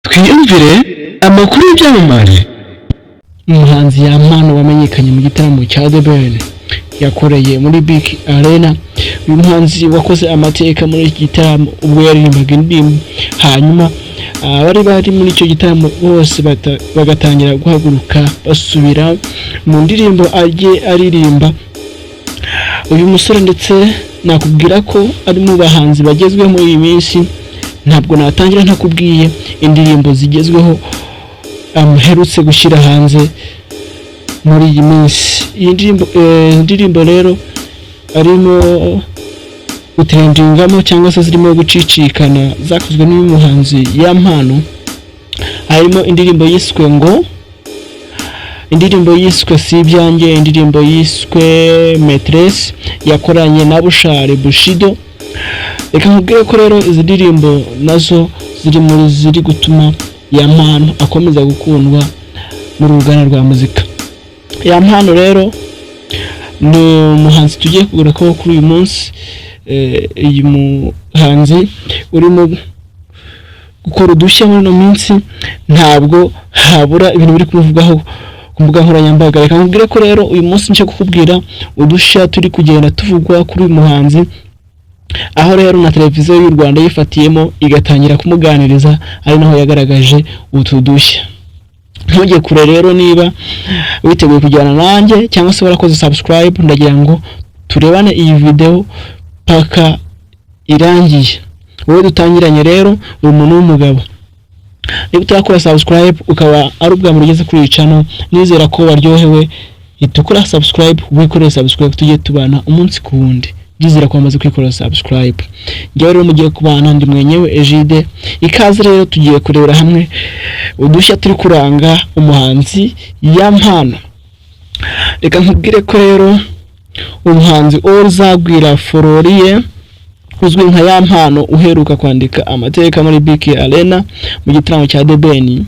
Twiyumvire amakuru y'ibyamamare. Umuhanzi Yampano wamenyekanye mu gitaramo cya The Ben yakoreye muri BK Arena. Uyu muhanzi wakoze amateka muri iki gitaramo ubwo yaririmbaga indirimbo, hanyuma abari bari muri icyo gitaramo bose bagatangira guhaguruka basubira mu ndirimbo agiye aririmba. Uyu musore ndetse nakubwira ko ari mu bahanzi bagezweho muri iyi minsi. Ntabwo natangira ntakubwiye indirimbo zigezweho amuherutse gushyira hanze muri iyi minsi. Iyi ndirimbo rero arimo gutrendingamo cyangwa se zirimo gucicikana zakozwe n'uyu muhanzi Yampano, harimo indirimbo yiswe ngo, indirimbo yiswe Si Ibyanjye, indirimbo yiswe Maîtresse yakoranye na Bushali Bushido. Reka nkubwire ko rero izi ndirimbo nazo ziri muri ziri gutuma Yampano akomeza gukundwa mu ruganda rwa muzika. Yampano rero ni umuhanzi tugiye kugarukaho kuri uyu munsi. Uyu muhanzi urimo gukora udushya muri ino minsi, ntabwo habura ibintu biri kumuvugwaho ku mbuga nkoranyambaga. Reka nkubwire ko rero uyu munsi nje kukubwira udushya turi kugenda tuvugwa kuri uyu muhanzi, aho rero na televiziyo y'u Rwanda yifatiyemo igatangira kumuganiriza, ari naho yagaragaje utu dushya. Ntujye kure rero, niba witeguye kujyana nanjye cyangwa se warakoze subscribe, ndagira ngo turebane iyi video paka irangiye. Wowe dutangiranye rero, uri umuntu w'umugabo. Niba utarakora subscribe ukaba ari ubwa mbere ugeze kuri iyi channel, nizera ko waryohewe, hita ukora subscribe, wikorere subscribe tujye tubana umunsi ku wundi. Ndizera ko wamaze kwikorera subscribe. Njyewe rero mugiye kubana ndi mwenyewe Egide. Ikaze rero, tugiye kurebera hamwe udushya turi kuranga umuhanzi Yampano. Reka nkubwire ko rero umuhanzi Uzagwira Florien uzwi nka Yampano uheruka kwandika amateka muri BK Arena mu gitaramo cya The Ben,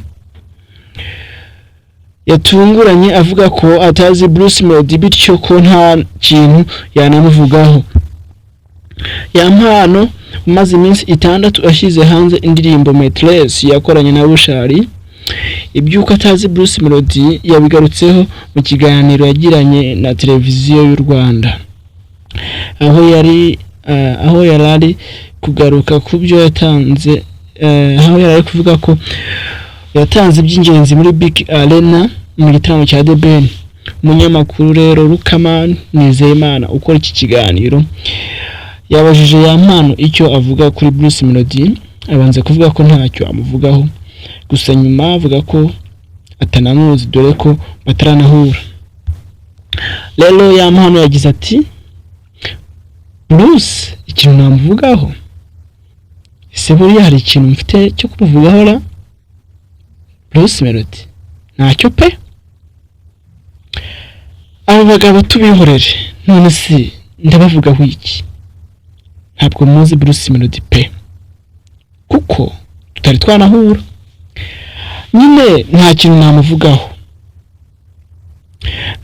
yatunguranye avuga ko atazi Bruce Melodie, bityo ko nta kintu yanamuvugaho. Yampano umaze iminsi 6 ashyize hanze indirimbo Maîtresse yakoranye na Bushali, iby'uko atazi Bruce Melodie yabigarutseho mu kiganiro yagiranye na televiziyo y'u Rwanda, aho yari ari kugaruka ku byo yatanze, aho yari ari kuvuga ko yatanze iby'ingenzi muri BK Arena mu gitaramo cya The Ben. Umunyamakuru rero Luckman Nizeyimana ukora iki kiganiro yabajije Yampano icyo avuga kuri Bruce Melodie, abanza kuvuga ko ntacyo amuvugaho, gusa nyuma avuga ko atanamuzi dore ko bataranahura. Rero Yampano yagize ati: "Bruce ikintu namuvugaho, ese buriya hari ikintu mfite cyo kumuvugaho ra? Bruce Melodie ntacyo pe, abo bagabo tubihorere, none se ndabavugaho iki? Ntabwo muzi Bruce Melodie pe, kuko tutari twanahura, nyine nta kintu namuvugaho."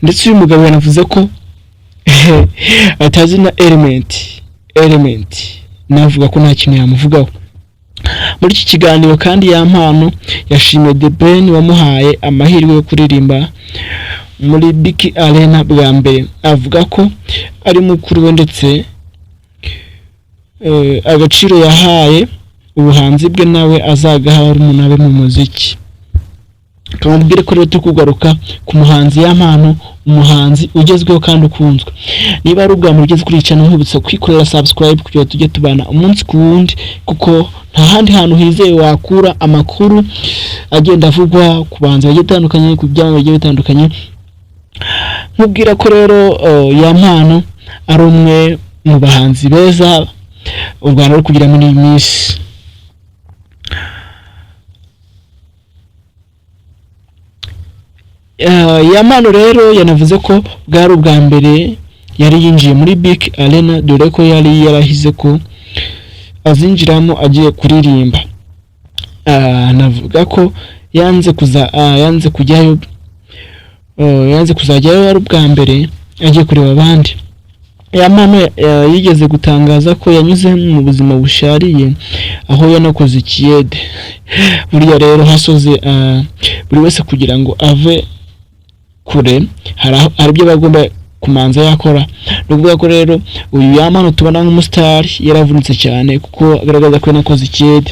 Ndetse uyu mugabo yanavuze ko atazi na Element, Element navuga ko nta kintu yamuvugaho. Muri iki kiganiro kandi Yampano yashimiye The Ben wamuhaye amahirwe yo kuririmba muri BK Arena bwa mbere, avuga ko ari mukuru we ndetse agaciro yahaye ubuhanzi bwe nawe azagaha barumuna be mu muziki. Kamubwire ko rero turi kugaruka ku muhanzi Yampano, umuhanzi ugezweho kandi ukunzwe. Niba ari ubwa mbere ugeze kuri iyi channel, nkwibutsa kwikorera subscribe kugira ngo tujye tubana umunsi ku wundi, kuko nta handi hantu hizewe wakura amakuru agenda avugwa ku bahanzi bagiye batandukanye, ku byamamare bigiye bitandukanye. Nkubwira ko rero Yampano ari umwe mu bahanzi beza u Rwanda ruri kugira muri iyi minsi. Yampano rero yanavuze ko bwari ubwa mbere yari yinjiye muri BK Arena, dore ko yari yarahize ko azinjiramo agiye kuririmba. Anavuga ko yanze kuza, yanze kujyayo, yanze kuzajyayo ari ubwa mbere agiye kureba abandi. Yampano yigeze gutangaza ko yanyuze mu buzima bushariye aho yanakoze ikiyede. Burya rero hasoze buri wese kugira ngo ave kure hari ibyo bagomba kumanza yakora. Ni ukuvuga ko rero uyu Yampano tubona nk'umusitari yaravunitse cyane, kuko agaragaza ko yanakoze ikiyede.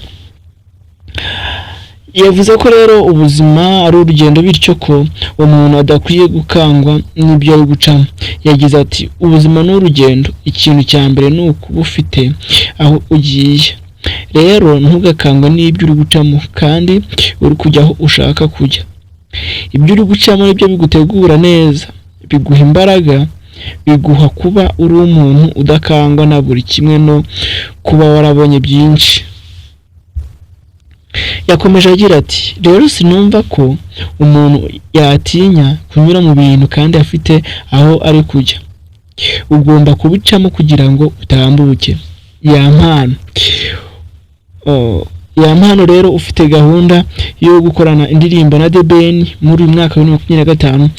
Yavuze ko rero ubuzima ari urugendo, bityo ko umuntu adakwiye gukangwa n'ibyo ari gucamo. Yagize ati: "Ubuzima ni urugendo, ikintu cya mbere ni ukuba ufite aho ugiye. Rero ntugakangwe n'ibyo uri gucamo kandi uri kujya aho ushaka kujya. Ibyo uri gucamo nibyo bigutegura neza, biguha imbaraga, biguha kuba uri umuntu udakangwa na buri kimwe no kuba warabonye byinshi." Yakomeje agira ati: "Rero sinumva ko umuntu yatinya kunyura mu bintu kandi afite aho ari kujya. Ugomba kubicamo kugira ngo utambuke." Yampano. Oh, Yampano rero ufite gahunda yo gukorana indirimbo na The Ben muri uyu mwaka wa 2025,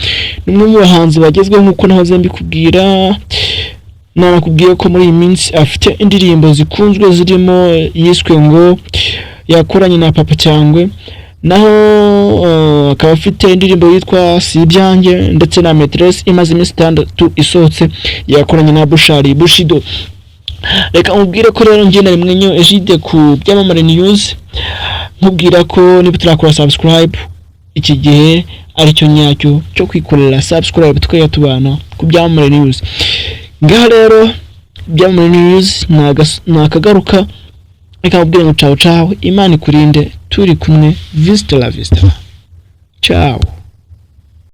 ni umwe mu bahanzi bagezweho nk'uko nahoze mbikubwira. Nanakubwiye ko muri iyi minsi afite indirimbo zikunzwe zirimo yiswe ngo yakoranye na Papa Cyangwe, naho akaba afite indirimbo yitwa Si Ibyanjye ndetse na Maîtresse imaze iminsi 6 isohotse, yakoranye na Bushali Bushido. Reka mubwire ko rero njye na Mwenyo Egide ku Byamamare News, nkubwira ko niba turakora subscribe, iki gihe aricyo nyacyo cyo kwikorera subscribe, tukajya tubana ku Byamamare News. Ngaha rero Byamamare News ni akagaruka. Reka mubwire ngo ciao ciao, Imana ikurinde, turi kumwe, vista la vista, ciao.